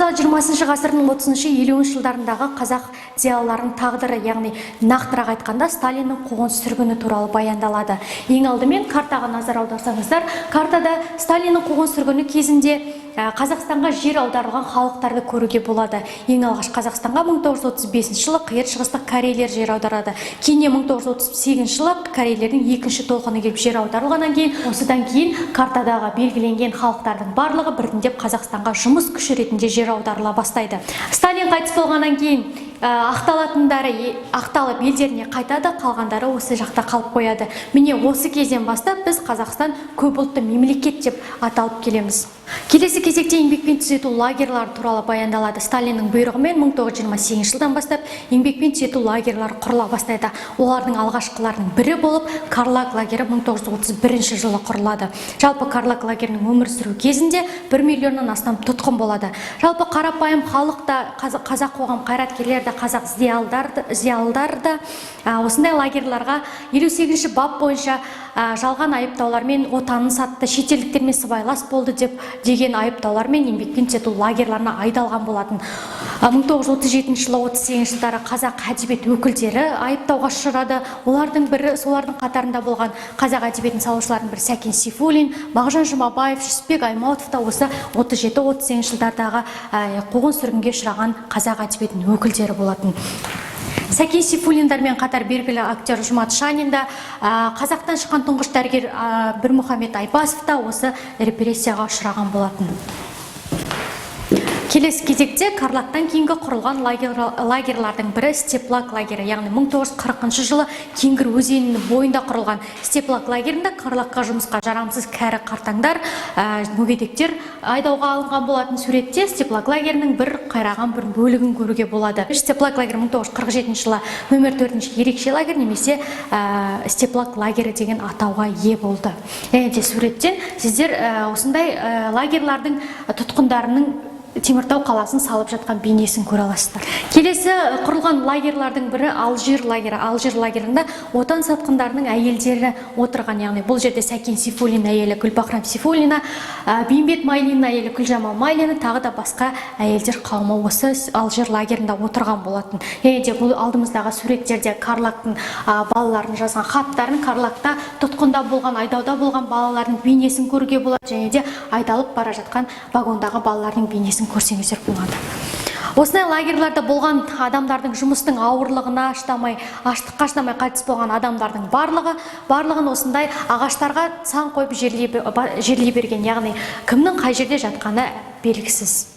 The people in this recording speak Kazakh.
Картада 20 ғасырдың 30-50 жылдарындағы қазақ зиялыларының тағдыры, яғни нақтырақ айтқанда, Сталиннің қуғын сүргіні туралы баяндалады. Ең алдымен картаға назар аударсаңыздар, картада Сталиннің қуғын сүргіні кезінде Қазақстанға жер аударылған халықтарды көруге болады. Ең алғаш Қазақстанға 1935 жылы Қиыр Шығыстық корейлер жер аударады. Кейіннен 1938 жылы корейлердің екінші толқыны келіп жер аударылғаннан кейін, осыдан кейін картадағы белгіленген халықтардың барлығы біртіндеп Қазақстанға жұмыс күші ретінде жер аударыла бастайды. Сталин қайтыс болғаннан кейін ақталатындары ақталып, елдеріне қайтады, қалғандары осы жақта қалып қояды. Міне, осы кезден бастап біз Қазақстан көпұлтты мемлекет деп аталып келеміз. Келесі кезекте еңбекпен түзету лагерлары туралы баяндалады. Сталиннің бұйрығымен 1928 жылдан бастап еңбекпен түзету лагерлары құрыла бастайды. Олардың алғашқыларының бірі болып Карлаг лагері 1931 жылы құрылады. Жалпы, Карлаг лагерінің өмір сүру кезінде 1 миллионнан астам тұтқын болады. Жалпы, қарапайым халық та, қазақ қоғам қайраткерлері де, қазақ зиялылары да осындай лагерларға 58 бап бойынша жалған айыптаулармен, отанын сатты, шетелдіктермен сыбайлас болды деп деген айыптаулармен еңбекпен түзету лагерларына айдалған болатын. 1937 жылы, 38 жылдары қазақ әдебиет өкілдері айыптауға ұшырады. Олардың бірі, солардың қатарында болған қазақ әдебиетін салушылардың бірі Сәкен Сейфуллин, Мағжан Жұмабаев, Жүсіпбек Аймауытов та осы 37-38 жылдардағы қуғын сүргінге ұшыраған қазақ әдебиетінің өкілдері болатын. Сәкен Сейфуллиндармен қатар белгілі актер Жұмат Шанин да, қазақтан шыққан тұңғыш дәрігер Бірмұхамед Айбасов та осы репрессияға ұшыраған болатын. Келесі кезекте Карлагтан кейінгі құрылған лагерлардың бірі Степлаг лагері, яғни 1940 жылы Кеңгір өзенінің бойында құрылған Степлаг лагерінде Карлагқа жұмысқа жарамсыз кәрі қартаңдар, мүгедектер айдауға алынған болатын. Суретте Степлаг лагерінің бір қираған бір бөлігін көруге болады. Степлаг лагері 1947 жылы нөмір 4 ерекше лагерь немесе Степлаг лагері деген атауға ие болды. Және де суреттен сіздер осындай лагерлардың тұтқындарының Теміртау қаласын салып жатқан бейнесін көре аласыздар. Келесі құрылған лагерлардың бірі Алжир лагері. Алжир лагерінде отан сатқындарының әйелдері отырған, яғни бұл жерде Сәкен Сейфуллин әйелі Гүлбахрам Сейфуллина, Бейімбет Майлиннің әйелі Гүлжамал Майлина, тағы да басқа әйелдер қауымы осы Алжир лагерінде отырған болатын. Және де бұл алдымыздағы суреттерде Карлагтың балаларының жазған хаттарын, Карлагта тұтқында болған, айдауда болған балалардың бейнесін көруге болады және де айдалып бара жатқан вагондағы балалардың бейнесін көрсеңіздер болады. Осындай лагерларда болған адамдардың, жұмыстың ауырлығына шыдамай, аштыққа шыдамай қайтыс болған адамдардың барлығын осындай ағаштарға сан қойып жерлей берген, яғни кімнің қай жерде жатқаны белгісіз.